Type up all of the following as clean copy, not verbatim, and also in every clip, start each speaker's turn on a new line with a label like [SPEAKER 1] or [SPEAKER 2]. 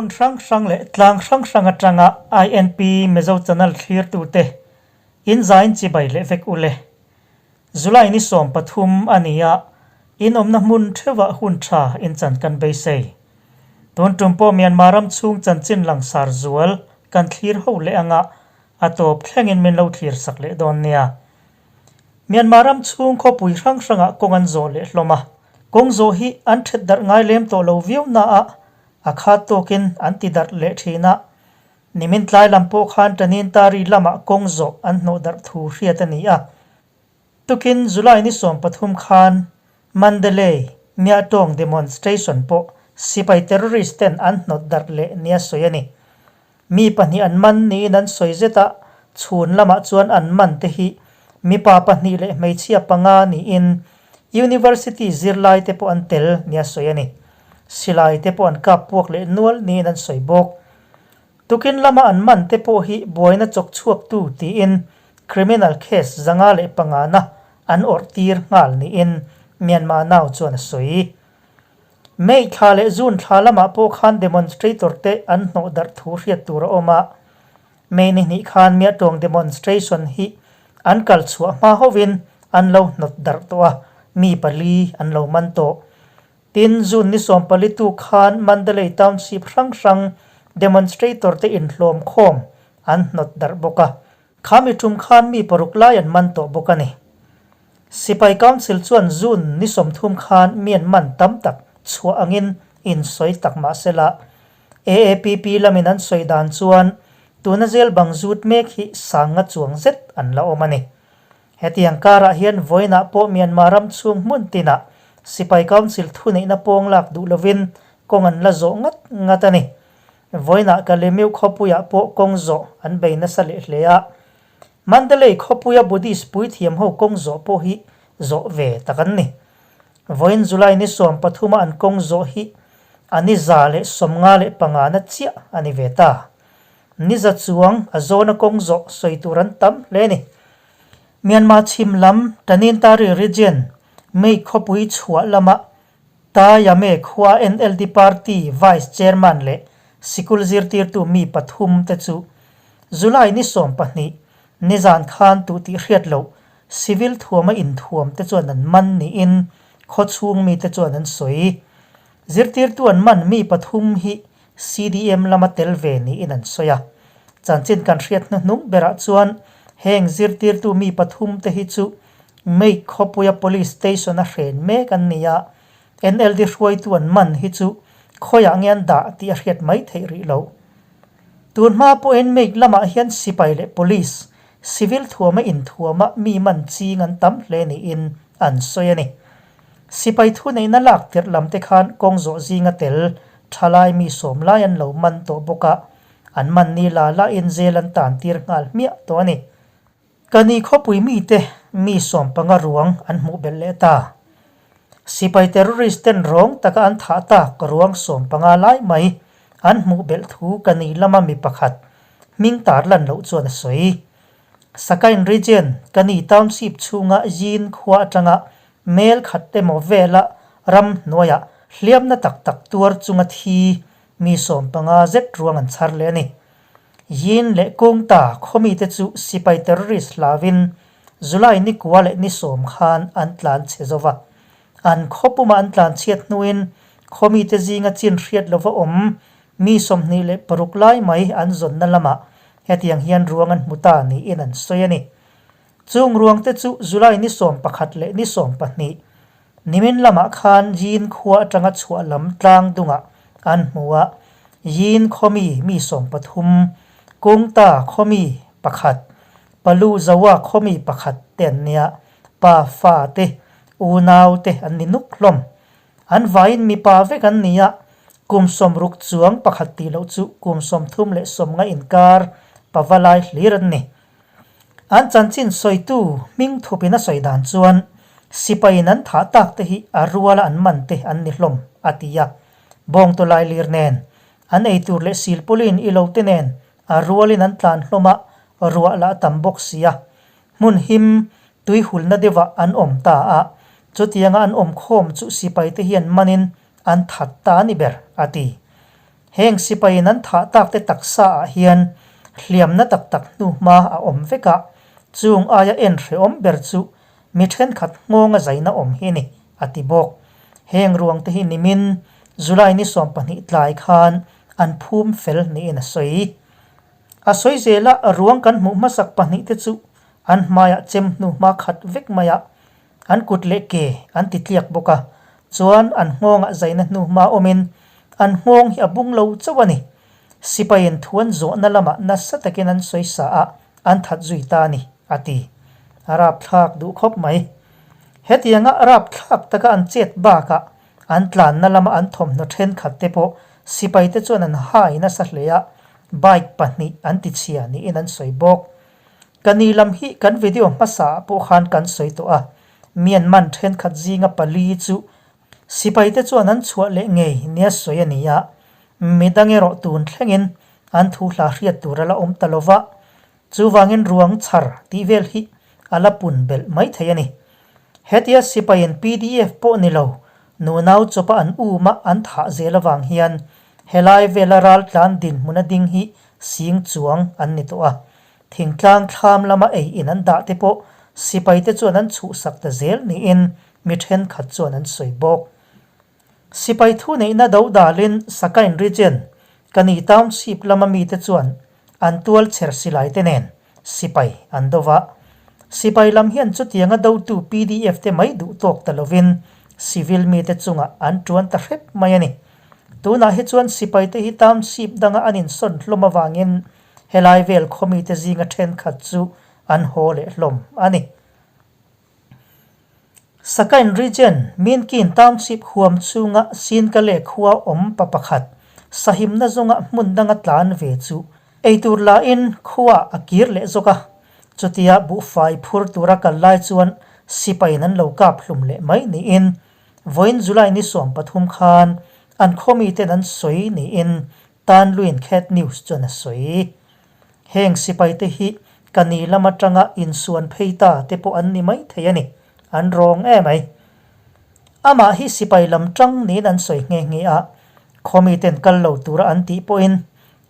[SPEAKER 1] hmun hrang hrang leh tlang hrang hrang atanga INP Mizo Channel thlirtute in zain chibai leh vek ule. July ni 13 a ni a, in awmna hmun theuhah hun tha in chan kan beisei. Tun tum pawh Myanmar ram chhung chanchin langsar zual kan thlir ho leh anga a tawp thlengin min lo thlir sak leh dawn nia. Myanmar ram chhung khawpui hrang hrangah kawng an zawh leh hlawm a, kawng zawh hi an that darh ngai lem tawh lo viau na a, a khat tawkin an ti darh leh thin a. Nimin tlai lam pawh khan Tanintari lamah kawng zawh an hnawh darh thu hriat a ni a. Tukin July ni 13 khan Mandalay, Miatawng demonstration pawh sipai terrorist ten an hnawt darh leh nia sawi a ni. Mi pahnih an man niin an sawi zet a, chhun lamah chuan an man te hi mipa pahnih leh hmeichhia panga niin University zirlai te pawh an tel nia sawi a ni. Silai te pawh an kap puak leh nual niin an sawi bawk. Tukin lama an man te pawh hi buaina chawk chhuaktu tiin criminal case 505 na an awrh tir nghal niin Myanmar Now chuan a sawi. May thla leh June thla lamah pawh khan demonstrator te an hnawh darh thu hriat tur a awm a. May ni hnih khan Miatawng demonstration hi an kal chhuah hma hovin an lo hnawt darh tawh a, mi pali an lo man tawh. Tin, June ni 14 tu khan Mandalay Township hrang hrang demonstrator te inhlawm khawm an hnawt darh bawk a. Kha mi tum khan mi paruk lai an man tawh bawk a ni. Sipai Council chuan June ni 30 khan mi an man tam tak chhuah angin insawi tak mah sela, AAPP lamin an sawi dan chuan tuna zel bang zut mek hi sanga chuang zet an la awm a ni. Hetiang karah hian vawiinah pawh Myanmar ram chhung hmun tinah Sipai Council thuneihna pawng lak duh lovin kawng an la zawh ngat ngat a ni. Vawiinah Kalemiu khawpuiah pawh kawng zawh an bei nasa leh hle a. Mandalay khawpuia Buddhist puithiam ho kawng zawh pawh hi zawh ve tak an ni. Vawiin July ni 13 a an kawng zawh hi a ni 155 na chiah a ni ve ta. Ni za chuang a zawna kawng zawh sawi tur an tam hle a ni. Myanmar chhim lam Tanintari region Mei khawpui chhuah lama Ta Yame khua NLD party vice chairman leh sikul zirtirtu mi pathum te chu July ni 12 nizan khan tu tih hriat loh civil thuama inthuam te chuan an man niin khawchhung mite chuan an sawi. Zirtirtu an man mi pathum hi CDM lama tel ve niin an sawi a. Chanchin kan hriat hnuhnung berah chuan heng zirtirtu mi pathum te hi chu Mei khawpuia Police Station a hren mek an ni a, NLD hruaitu an man hi chu khawiah nge an dah tih a hriat mai theih rih lo. Tun hma pawhin Mei lamah hian sipai leh Police, civil thuama inthuama mi man ching an tam hle niin an sawi a ni. Sipai thuneihna lak tirh lam te khan kawng zawh zinga tel thalai mi sawm lai an lo man tawh bawk a, an man ni la lahin zel an tan tir nghal hmiah tawh a ni. Ka ni khawpui mite mi 15 ruang an hmuh belh leh ta. Sipai terrorist ten rawng taka an thah tak ruang 15 lai mai an hmuh belh thu ka ni lama mi pakhat hming tar lan loh chuan a sawi. Sakain region ka ni township chhunga Yin khua atanga mel khat emaw vela ram hnuaiah hliamna tak tak tuar chunga thi mi 15 zet ruang an chhar leh a ni. Yin leh Kungta khawmite chu sipai terrorist hlauin July ni kua leh ni 10 khan an tlan chhe zo va. An khawpuma an tlan chhiat hnuin khawmite zinga chin hriat lova awm mi 26 lai mai an zawnna lamah hetiang hian ruang an hmu ta niin an sawi a ni. Chung ruang te chu July ni 11 leh ni 12 nimin lamah khan Yin khua atanga chhuah lam tlang dungah an hmu a, Yin khawmi mi 13, Kungta khawmi pakhat, Palu Zawa khawmi pakhat te an nia, pa fa te, unau te an ni nuk hlawm. An vaiin mipa vek an ni a, kum 60 chuang pakhat tih loh chu kum 30 le 50 inkar pava lai hlir an ni. An chanchin sawitu hming thupin a sawi dan chuan sipaiin an thah tak te hi a ruala an man te an ni hlawm a ti a. Bawngtu lai lir nen, an eitur leh silpawlin i lo te nen a rualin an tlan hlawm a, ruah lah a tam bawk si a. Hmun him tui hulna deuhah an awm ta a, chutianga an awm khawm chu sipai te hian manin an that ta a ni ber, a ti. Heng sipaiin an thah tak te taksa ah hian hliamna tak tak hnuhma a awm vek a, chung aia en hrehawm ber chu mi thenkhat nghawnga zaina awm hi a ni, a ti bawk. Heng ruang te hi nimin July ni 12 tlai khan an phum fel niin a sawi. A sawi zela ruang kan hmuh hmasak pahnihte chu an hmaiah chem hnuhma khat vek mai a, An kut leh ke an ti tliak bawk a, chuan an nghawngah zaina hnuhma awmin an nghawng hi a bung lo chauh a ni. Sipaiin thu an zawhna lamah nasa takin an sawi sa a, an that zui ta a ni, a ti. A rapthlak duh khawp mai. Hetianga rapthlak taka an chet bakah an tlanna lama an thawmhnaw thenkhat te pawh sipaite chuan an hai nasa hle a, bike pahnih an ti chhia niin an sawi bawk. Ka ni lam hi kan video hmasa ah pawh khan kan sawi tawh a, Myanmar thenkhat zinga pali chu sipaite chuan an chhuah leh ngei nia sawi a ni a, midang erawh tun thlengin an thu hla hriat tur a la awm ta lo va, chuvangin ruang chhar tih vel hi a la pun belh mai thei a ni. Hetia sipaiin pdf pawh ni lo, nunau chawpa an um a an thah zel avang hian helai vela raltlan dinhmuna ding hi sing chuang an ni tawh a. Thingtlang thlam lama ei in an dah te pawh sipaite chuan an chhuhsak ta zel niin mi thenkhat chuan an sawi bawk. Sipai thuneihna do dalin Sakain Region, Kani Township lama mite chuan an tual chher silai te nen sipai an do va. Sipai lam hian chutianga dotu pdf te mai duh tawk ta lovin civil mite chungah an tuan ta hrep mai a ni. Tunah hi chuan sipaite hi township danga an insawn hlawm avangin Helai vel khawmite zinga thenkhat chu an haw leh hlawm a ni. Sakain Region, Minkin Township huam chhunga Sinkale khua awm pa pakhat sahimna zawnga hmun danga tlan ve chu eitur lain khua a kir leh zawk a. Chutia buhfai phur tura kal lai chuan sipaiin an lo kap hlum leh mai niin vawiin July ni 13 khan an khawmiten an sawi niin Tan Luin Khet News chuan a sawi. Heng sipaite hi ka ni lam atanga insuan phei ta te pawh an ni mai thei a ni. An rawng em ai. Amah hi sipai lam tang niin an sawi nghe nghe a, khawmi ten kal lo tura an tih pawhin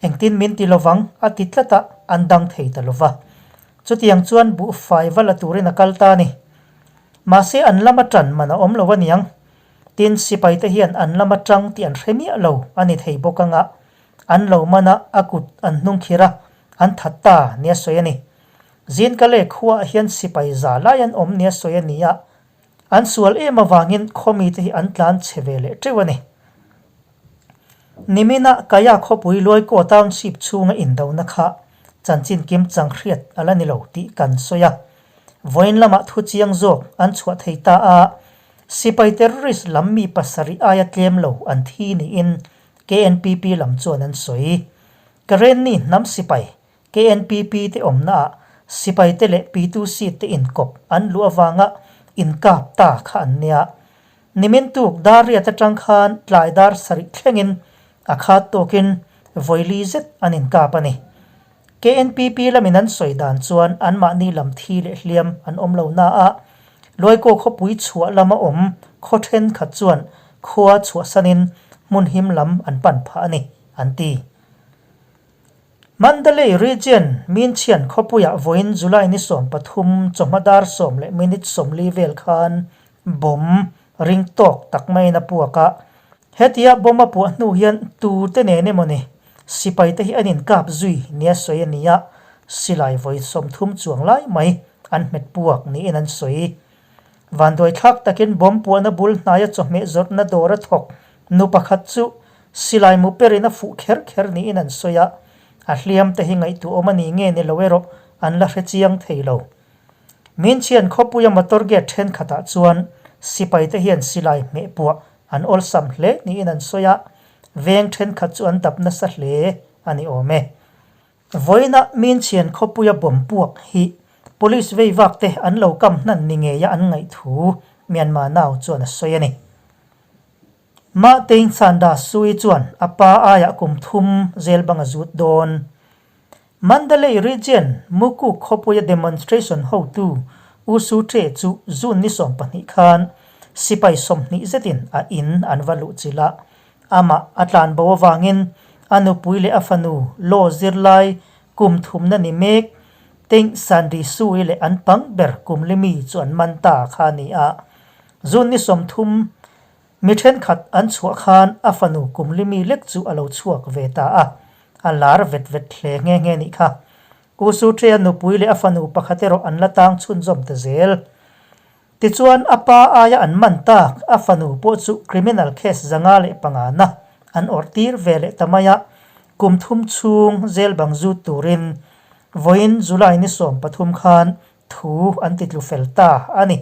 [SPEAKER 1] engtin min ti lovang a ti tlat a, an dang thei ta lova. Chutiang chuan buhfai va la turin a kal ta a ni. Mahse an lama tan man a awm lo aniang. Tin, sipaite hian an lama tang tih an hre miah lo a ni thei bawk anga, an lo man a, a kut an hnung khir a, an that ta nia sawi a ni. Zinkale khuaah hian sipai za lai an awm nia sawi a ni a, an sual em avangin khawmite hi an tlan chhe ve leh teuh a ni. Nimina Kaya khawpui Luaikaw Township chhunga indona kha chanchin kim chang hriat a la ni lo tih kan sawi a, vawiin lamah thu chiang zawk an chhuah thei ta a, Sipai terrorist lam mi pasarih aia tlem lo an thi niin KNPP lam chuan an sawi. Karenni hnam sipai KNPP te awmnaah sipai te leh P2C te inkawp an luh avanga inkap ta kha an nia. Nimin tuk dar riat atang khan tlai dar sarih thlengin a khat tawkin vawili zet an inkap a ni. KNPP lamin an sawi dan chuan anmahni lam thi leh hliam an awm lo na a, Luaikaw khawpui chhuah lama awm khaw thenkhat chuan khua chhuahsanin hmun him lam an pan phah a ni, an ti. Mandalay Region Minchhian khawpuiah vawiin July ni 13 chawhma dar sawm leh minute 40 vel khan Bomb ring tawk tak maiin a puak a, hetia bomb a puah hnu hian tute nen emaw ni sipai te hi an inkap zui nia sawi a ni a, silai vawi 30 chuang lai mai an hmet puak niin an sawi. Vanduai thlak takin bomb puahna bul hnaia chawhmeh zawrhna dawr a thawk nu pakhat chu silai mu perin a fuh kher kher niin an sawi a, a hliam te hi ngaihtuahawm a ni nge ni lo erawh an la hre chiang thei lo. Minchhian khawpuia motor gate thenkhatah chuan sipaite hian silai hmeh puah an awlsam hle niin an sawi a, veng thenkhat chu an dap nasa hle a ni awm e. Vawiina Minchhian khawpuia bomb puak hi Police vei vak te an lo kam hnan ni ngeia an ngaih thu Myanmar Now chuan a sawi a ni. Mah Tein Sanda Sui chuan a pa aiah kum thum zel bang a zut dawn. Mandalay Region, Mukuk khawpuia demonstration hotu U Su Ṭe chu June ni 12 khan sipai 20 zetin a in an va luh chilh a, amah a tlan bo avangin A nupui leh a fanu law zirlai kum thumna ni mek Teng Sandi Sui leh an pang ber kum li mi chu an man ta kha a ni a. June ni 30 mi thenkhat an chhuah khan a fanu kum li mi lek chu a lo chhuak ve ta a, a lar vet vet hle nghe nghe nih kha. U Su Ṭe-a nupui leh a fanu pakhat erawh an la tang chhunzawm ta zel. Tichuan, a pa aia an man tak, a fanu pawh chu criminal case 505 na an awrh tir ve leh ta mai a, kum thum chhung jail bang zut turin vawiin July ni 13 khan thu an ti tlu fel ta a ni.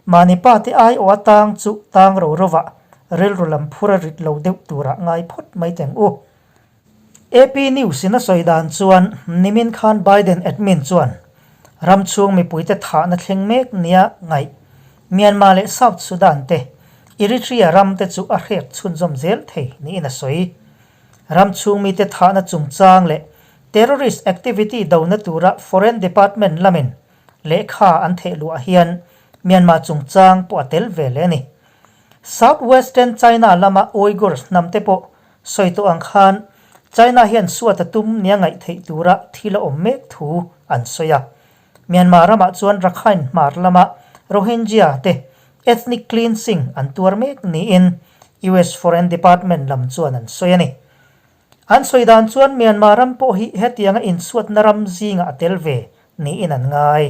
[SPEAKER 1] Mahni pa te aiawh atang chu tang ro rovah rilru lam phur a rit lo deuh turah ngai phawt mai teng u. AP News in a sawi dan chuan nimin khan Biden admin chuan ram chhung mipuite thahna thleng mek nia ngaih Myanmar leh South Sudan te Eritrea ram te chu a hrek chhunzawm zel thei niin a sawi. Ram chhung mite thahna chungchang leh terrorist activity dona tura Foreign Department lamin lehkha an theh luah hian Myanmar chungchang pawh a tel ve leh a ni. South Western China lama Uyghurs hnam te pawh sawi tawh ang khan China hian suat a tum nia ngaih theih tura thil a awm mek thu an sawi a. Myanmar ramah chuan Rakhine hmar lama Rohingya te ethnic cleansing an tuar mek niin US Foreign Department lam chuan an sawi a ni. An sawi dan chuan Myanmar ram pawh hi hetianga insuatna ram zingah a tel ve niin an ngai.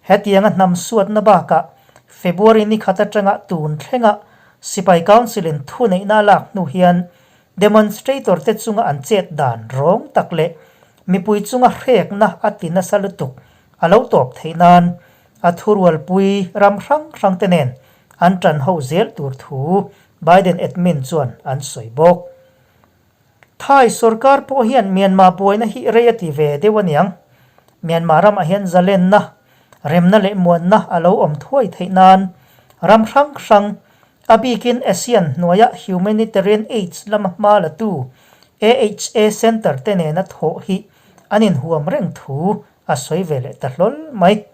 [SPEAKER 1] Hetianga hnam suatna bakah February ni khat atanga tun thlenga Sipai Council-in thuneihna a lak hnu hian demonstrator te chunga an chet dan rawng tak leh mipui chunga hrekna a ti nasa lutuk a lo tawp theih nan a thurualpui ram hrang hrang te nen an tan ho zel tur thu Biden admin chuan an sawi bawk. Thai sorkar pawh hian Myanmar buaina hi rei a ti ve deuh aniang. Myanmar ramah hian zalenna, remna leh muanna a lo awm thuai theih nan ram hrang hrang, a bikin ASEAN hnuaia humanitarian aids lama hma latu AHA Centre te nena thawh hi an inhuam reng thu a sawi ve leh ta hlawl mai.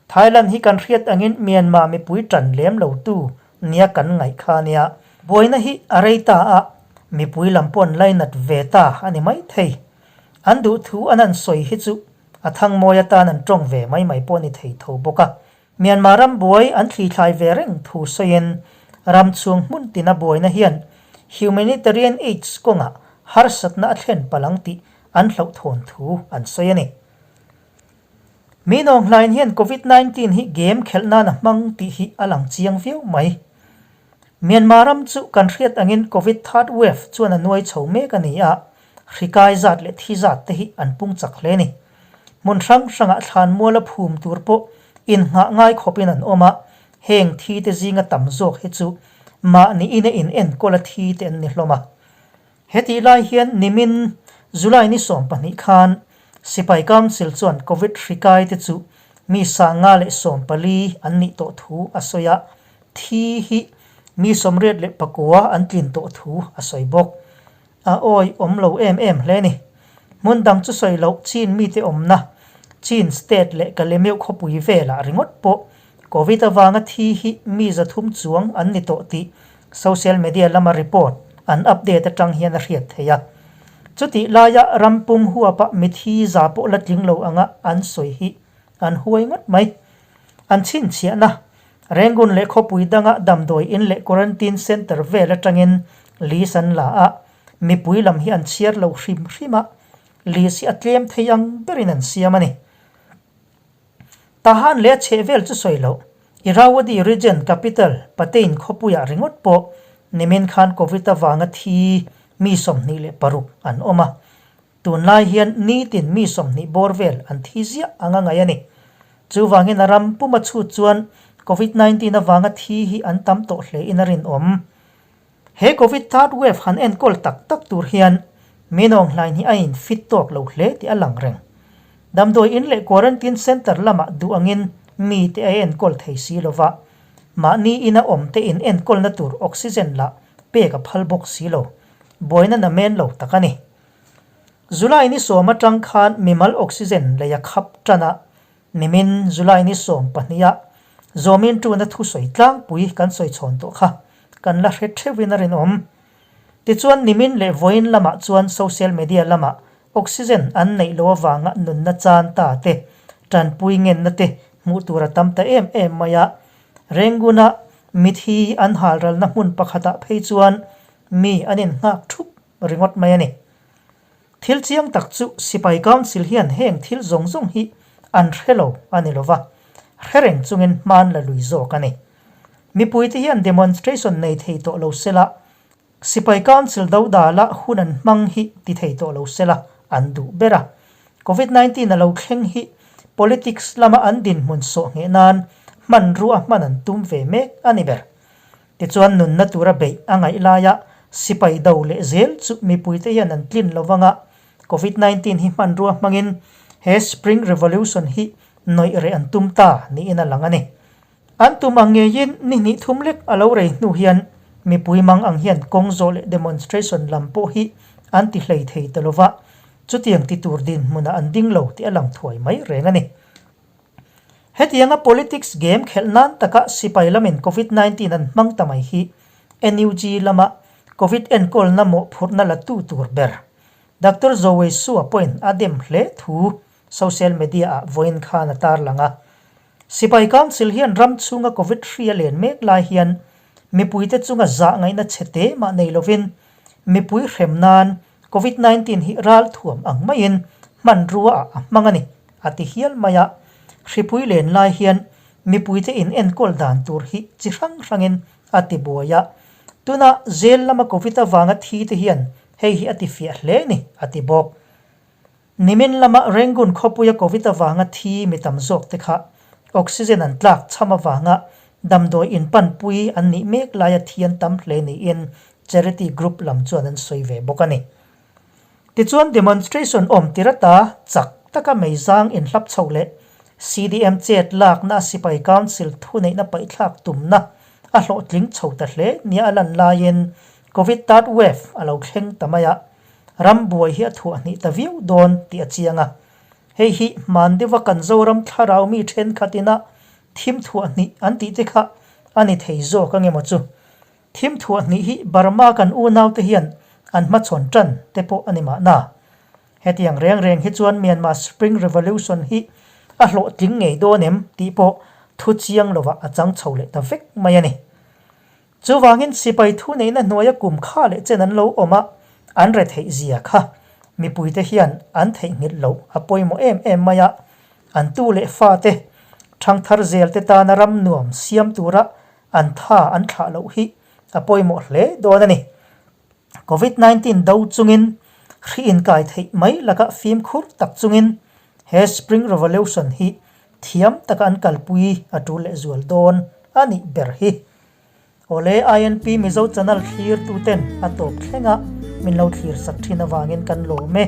[SPEAKER 1] Thailand hi kan hriat angin Myanmar mipui tan lem lo tu nia kan ngaih kha ania. Buaina hi a rei ta a, mipui lam pawh an lainat ve ta a ni mai thei. An duh thu an han sawi hi chu a thangmawi atan an tawng ve mai mai pawh a ni thei tho bawk a. Myanmar ram buai an thlithlai ve reng thu sawiin ram chhung hmun tina buaina hian humanitarian aids kawngah harsatna a thlen palh ang tih an hlauhthawn thu an sawi a ni. Mi nawnghlain hian Covid 19 hi game khelh nan a hmang tih hi a lang chiang viau mai. Myanmar ram chu kan hriat angin Covid third wave chuan a nuai chho mek a ni a, hri kai zat leh thi zat te hi an pung chak hle a ni. Hmun hrang hrangah thlanmual a phum tur pawh innghah ngai khawpin an awm a, heng thi te zinga tam zawk hi chu mahni ina in enkawl a thi te an ni hlawm a. Hetih lai hian nimin July ni 12 khan Sipai Council chuan Covid hri kai te chu mi 114 an nih tawh thu a sawi a, thi hi mi 89 an tlin tawh thu a sawi bawk. A awi awm lo em em hle ni. Hmun dang chu sawi loh Chin mite awmna Chin State leh Kalemeuh khawpui velah ringawt pawh Covid avanga thi hi mi 300 chuang an ni tawh tih Social media lama report an update atang hian a hriat theih a. Chutih laia ram pum huapa mithi za pawh la tling lo anga an sawi hi an huai ngawt mai. An chhinchhiahna, Rangoon leh khawpui danga damdawi in leh quarantine centre vel atangin list an la a, mipui lam hi an chhiar lo hrim hrim a, list hi a tlem thei ang berin an siam a ni. Tahan leh a chheh vel chu sawi loh. Irrawaddy Region capital Pathein khawpuiah ringawt pawh nimin khan Covid avanga thi mi 26 an awm a. Tunlai hian nitin mi 20 bawr vel an thi ziah anga ngaih a ni. Chuvangin a ram puma chhut chuan Covid 19 avanga thi hi an tam tawh hlein a rinawm. He Covid third wave han enkawl tak tak tur hian Minawng hlain hi a in fit tawk lo hle tih a lang reng. Damdawi in leh quarantine centre lamah duh angin mi te a enkawl thei si lova, mahni ina awm te in enkawlna tur oxygen lah pek a phal bawk si lo. Buaina na men lo tak a ni. July ni 10 atang khan mimal oxygen lei a khap tan a, Nimin July ni 12 ah Zawmin tuna thusawi tlangpui kan sawi chhawn tawh kha kan la hre theuhin a rinawm. Tichuan nimin leh vawiin lamah chuan social media lamah oxygen an neih loh avanga nunna chan ta te, tanpui ngenna te hmuh tur a tam ta em em mai a. Renguna mithi an halralna hmun pakhatah phei chuan mi an innghak thup ringawt mai a ni. Thil chiang tak chu Sipai Council hian heng thil zawng zawng hi an hre lo a ni lova, hre reng chungin hman la lui zawk a ni. Mipuite hian demonstration nei thei tawh lo sela, Sipai Council dodala hun an hmang hi ti thei tawh lo sela an duh ber a. Covid 19 a lo thleng hi politics lama an dinhmun sawh ngheh nan hmanrua hman an tum ve mek a ni ber. Tichuan nunna tura beih a ngaih laia sipai do leh zel chu mipuite hian an tlin lo vanga Covid 19 hi hmanrua hmangin he Spring Revolution hi nawih reh an tum ta niin a lang a ni. An tum ang ngeiin ni hnih thum lek a lo rei hnu hian mipui mang ang hian kawng zawh leh demonstration lam pawh hi an ti hlei thei ta lova, chutiang ti tur dinhmunah an ding lo tih a lang thuai mai reng a ni. Hetianga politics game khelh nan taka sipai lamin Covid 19 an hmang ta mai hi NUG lama Covid enkawlna mawhphurhna la tu tur ber Doctor Zowei Sua pawhin a dem hle thu social media ah vawiin khan a tarlang a. Sipai Council hian ram chhunga Covid hri a len mek lai hian mipuite chunga zah ngaihna chhe te mah nei lovin mipui hrem nan Covid 19 hi ralthuam ang maiin hmanrua ah a hmang a ni, a ti hial mai a. Hripui len lai hian mipuite in enkawl dan tur hi chi hrang hrangin a ti buai a. Tuna zel lama Covid avanga thi te hian hei hi a ti fiah hle ni, a ti bawk. Nimin lama Rangoon khawpuia Covid avanga thi mi tam zawk te kha oxygen an tlak chham avanga damdawi inpanpui an nih mek laia thi an tam hle niin charity group lam chuan an sawi ve bawk a ni. Tichuan demonstration awm tir ata chak taka meizang inhlap chho leh CDM chet lakna a sipai council thuneihna paihthlak tumna a hlawhtling chho ta hle nia a lan laiin Covid third wave a lo thleng ta mai a. Ram buai hi a thuah hnih ta viau dawn tih a chiang a. Hei hi hman deuha kan Zoram thlarau mi thenkhat ina thim thuah hnih an tih te kha a ni thei zawk ange maw chu. Thim thuah hnih hi Burma kan unaute hian an hmachhawn tan te pawh a ni mahna. Hetiang reng reng hi chuan Myanmar Spring Revolution hi a hlawhtling ngei dawn em tih pawh thu chiang lovah a chang chho leh ta vek mai a ni. Chuvangin sipai thuneihna hnuaia kum kha leh chen an lo awm a, an retheih zia kha mipuite hian an theihnghilh loh a pawimawh em em mai a, an tu leh fate thangthar zelte tana ram nuam siam tura an tha an thlah loh hi a pawimawh hle dawn a ni. Covid 19 do chungin hri inkai theih mai laka fimkhur tak chungin he Spring Revolution hi thiam taka an kalpui a tul leh zual dawn a nih ber hi. Awle INP Mizo channel thlir tu ten a tawp thleng a min lo thlir sak thin avangin kan lawm e.